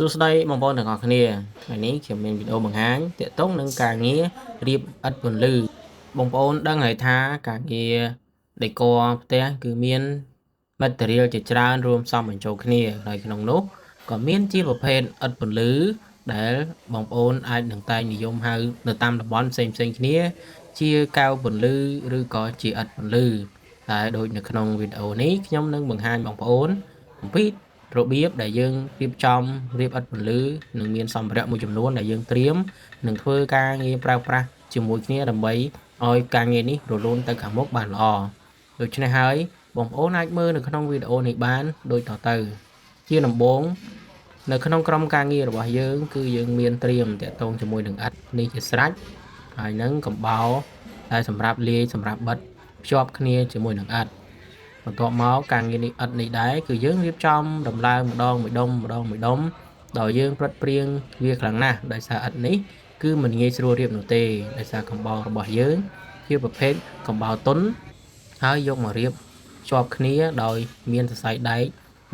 សួស្តីបងប្អូនទាំងអស់គ្នាថ្ងៃនេះខ្ញុំមានវីដេអូបង្ហាញទាក់ទងនឹងការងាររៀបឥដ្ឋពន្លឺបងប្អូនដឹងហើយថាការងារដេគ័រផ្ទះគឺមាន material ជាច្រើនរួមផ្សំបញ្ចូលគ្នាហើយក្នុងនោះក៏មានជាប្រភេទឥដ្ឋពន្លឺដែលបងប្អូនអាចនឹងតែងនិយមហៅនៅតាមតំបន់ផ្សេងៗគ្នា ជាកែវពន្លឺឬក៏ជាឥដ្ឋពន្លឺតែដូចនៅក្នុងវីដេអូនេះខ្ញុំនឹងបង្ហាញបងប្អូនអំពីរបៀបដែលយើងរៀបចំរៀបឥដ្ឋពន្លឺនិងមានសម្ភារៈមួយចំនួនដែលយើងត្រៀមនឹងធ្វើការងារប្រើប្រាស់ជាមួយគ្នាដើម្បីឲ្យការងារនេះរលូនទៅខាងមុខបានល្អដូច្នេះហើយបងប្អូនអាចមើលនៅក្នុងវីដេអូនេះបានដូចតទៅជាដំបូងនៅក្នុងក្រុមការងាររបស់យើងគឺយើងមានត្រៀមតាក់ទងជាមួយនឹងឥដ្ឋនេះជាស្រេចហើយនឹងកំបោរដែលសម្រាប់លាយសម្រាប់បិទភ្ជាប់គ្នាជាមួយនឹងឥដ្ឋបន្ទាប់មកការងារនេះឥដ្ឋនេះដែរគឺយើងរៀបចំដំឡើងម្ដងមួយដុំម្ដងមួយដុំដោយយើងប្រឹតព្រៀងវាខ្លាំងណាស់ដោយសារឥដ្ឋនេះគឺមិនងាយស្រួលរៀបនោះទេដោយសារកំបោររបស់យើងជាប្រភេទកំបោរទន់ហើយយកមករៀបជាប់គ្នាដោយមានសរសៃដែក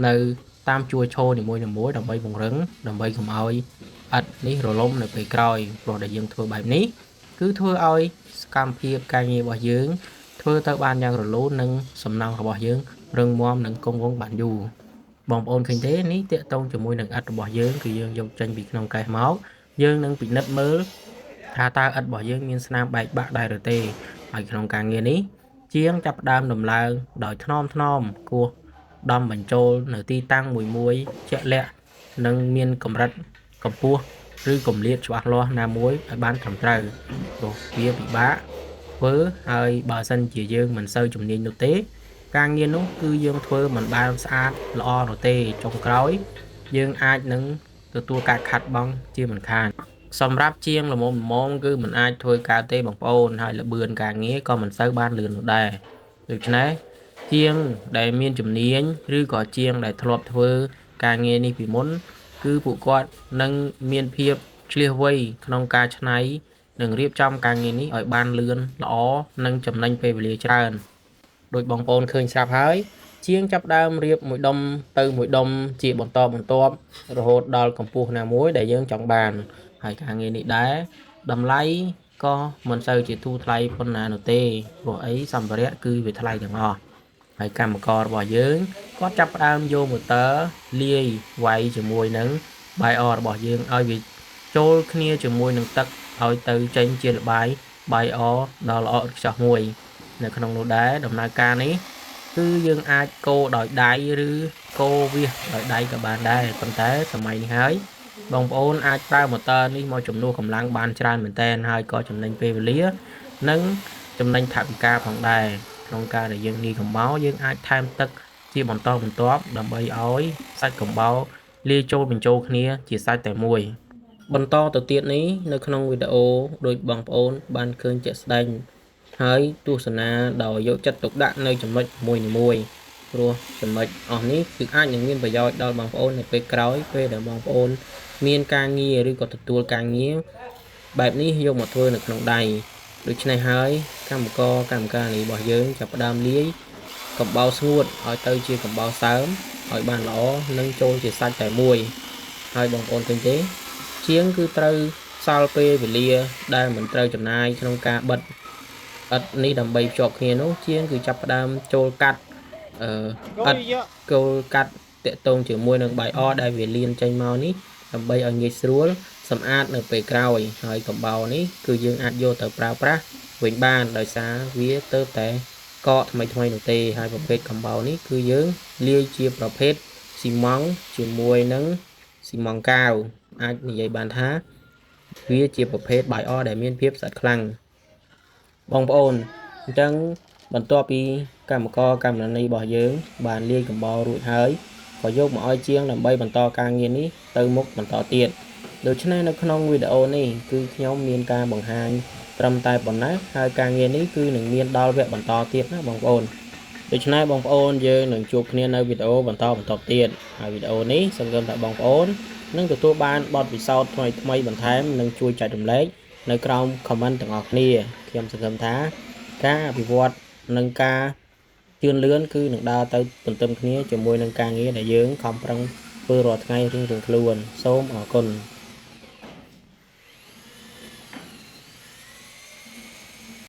នៅតាមជួរឈរនីមួយៗដើម្បីពង្រឹងដើម្បីកុំឲ្យឥដ្ឋនេះរលំនៅពេលក្រោយព្រោះដែលយើងធ្វើបែបនេះគឺធ្វើឲ្យសកម្មភាពការងាររបស់យើងធ្វើទៅបានយ៉ាងរលូននិងសំណង់របស់យើងរឹងមាំនិងគង់វង្សបានយូរបងប្អូនឃើញទេនេះទាក់ទងជាមួយនឹងឥដ្ឋរបស់យើងគឺយើងយកចេញពីក្នុងកេសមកយើងនឹងពិនិត្យមើលថាតើឥដ្ឋរបស់យើងមានស្នាមបែកបាក់ដែរឬទេហើយក្នុងការងារនេះជាងចាប់ផ្ដើមដំឡើងដោយថ្នមថ្នមគោះដំបញ្ចូលនៅទីតាំងមួយមួយជាក់លាក់និងមានកម្រិតកម្ពស់ឬគម្លាតច្បាស់លាស់ណាមួយឲ្យបានត្រឹមត្រូវព្រោះវាពិបាកធ្វើហើយបើសិនជាយើងមិនសូវជំនាញនោះទេការងារនោះគឺយើងធ្វើមិនបានស្អាតល្អនោះទេចុងក្រោយយើងអាចនឹងទទួលការខាត់បងជាមិនខានសម្រាប់ជាងល្មមល្មមគឺមិនអាចធ្វើការទេបងប្អូនហើយល្បឿនការងារក៏មិនសូវបានលឿននោះដែរដូច្នេះជាងដែលមានជំនាញឬក៏ជាងដែលធ្លាប់ធ្វើការងារនេះពីមុនគឺពួកគាត់នឹងមានភាពឆ្លៀសវៃក្នុងការច្នៃនិងរៀបចំការងារនេះឲ្យបានលឿនល្អនិងចំណេញពេលវេលាច្រើនដោយបងប្អូនឃើញស្រាប់ហើយជាងចាប់ដើមរៀបមួយដុំទៅមួយដុំជាបន្តបន្ទាប់រហូតដល់កម្ពស់ណាមួយដែលយើងចង់បានហើយការងារនេះដែរតម្លៃក៏មិនសូវជាធូរថ្លៃប៉ុណ្ណានោះទេព្រោះអីសម្ភារៈគឺវាថ្លៃទាំងអស់ហើយកម្មកររបស់យើងគាត់ចាប់ផ្ដើមយកម៉ូទ័រលាយវាយជាមួយនឹងបាយអរបស់យើងឲ្យវាចូលគ្នាជាមួយនឹងទឹកឲ្យទៅចេញជាល្បាយបាយអដ៏ល្អឥតខ្ចោះមួយនៅក្នុងនោះដែរដំណើរការនេះគឺយើងអាចកូរដោយដៃឬកូរវាសដោយដៃក៏បានដែរប៉ុន្តែសម័យនេះហើយបងប្អូនអាចប្រើម៉ូទ័រនេះមកជំនួសកម្លាំងបានច្រើនមែនទែនហើយក៏ចំណេញពេលវេលានិងចំណេញថវិកាផងដែរក្នុងការដែលយើងលាយកំបោរយើងអាចថែមទឹកជាបន្តបន្ទាប់ដើម្បីឲ្យសាច់កំបោរលាយចូលបញ្ចូលគ្នាជាសាច់តែមួយបន្តទៅទៀតនេះនៅក្នុងវីដេអូដោយបងប្អូនបានឃើញជាក់ស្ដែងហើយទស្សនាដោយយកចិត្តទុកដាក់នៅចំណុចមួយនីមួយព្រោះចំណុចអស់នេះគឺអាចនឹងមានប្រយោជន៍ដល់បងប្អូននៅពេលក្រោយពេលដែលបងប្អូនមានការងារឬក៏ទទួលការងារបែបនេះយកមកធ្វើនៅក្នុងដៃដូច្នេះហើយកម្មករកម្មការិនីរបស់យើងចាប់ផ្ដើមលាយកំបោរស្ងួតឲ្យទៅជាកំបោរសើមឲ្យបានល្អនិងចូលជាសាច់តែមួយហើយបងប្អូនឃើញទេជាងគឺត្រូវសល់ពេលវេលាដែលមិនត្រូវចំណាយក្នុងការបិទឥដ្ឋនេះដើម្បីភ្ជាប់គ្នានោះជាងគឺចាប់ផ្ដើមចូលកាត់ឥដ្ឋគោលកាត់តាក់ទងជាមួយនឹងបាយអដែលវាលៀនចេញមកនេះដើម្បីឲ្យងាយស្រួលសម្អាតនៅពេលក្រោយហើយកំបោរនេះគឺយើងអាចយកទៅប្រើប្រាស់វិញបានដោយសារវាទៅតែកកថ្មីថ្មីនោះទេហើយប្រភេទកំបោរនេះគឺយើងលាយជាប្រភេទស៊ីម៉ង់ជាមួយនឹងស៊ីម៉ង់កាវអាចនិយាយបានថាវាជាប្រភេទបាយអដែលមានភាពស្អិតខ្លាំងបងប្អូនអញ្ចឹងបន្ទាប់ពីកម្មករកម្មនីរបស់យើងបានលាយកំបោររួចហើយក៏យកមកឲ្យជាងដើម្បីបន្តការងារនេះទៅមុខបន្តទៀតដូច្នេះនៅក្នុងវីដេអូនេះគឺខ្ញុំមានការបង្ហាញត្រឹមតែប៉ុណ្ណេះហើយការងារនេះគឺនឹងមានដល់វគ្គបន្តទៀតណាបងប្អូនដូច្នេះបងប្អូនយើងនឹងជួបគ្នានៅវីដេអូបន្តបន្តទៀតហើយវីដេអូនេះសង្ឃឹមថាបងប្អូននឹងទទួលបានបទពិសោធន៍ថ្មីៗបន្ថែមនិងជួយចែករំលែកនៅក្រោម comment ទាំងអស់គ្នាខ្ញុំសង្ឃឹមថាការអភិវឌ្ឍនិងការជឿនលឿនគឺនឹងដើរទៅទន្ទឹមគ្នាជាមួយនឹងការងារដែលយើងខំប្រឹង ធ្វើរាល់ថ្ងៃរៀងៗខ្លួនសូមអរគុណ។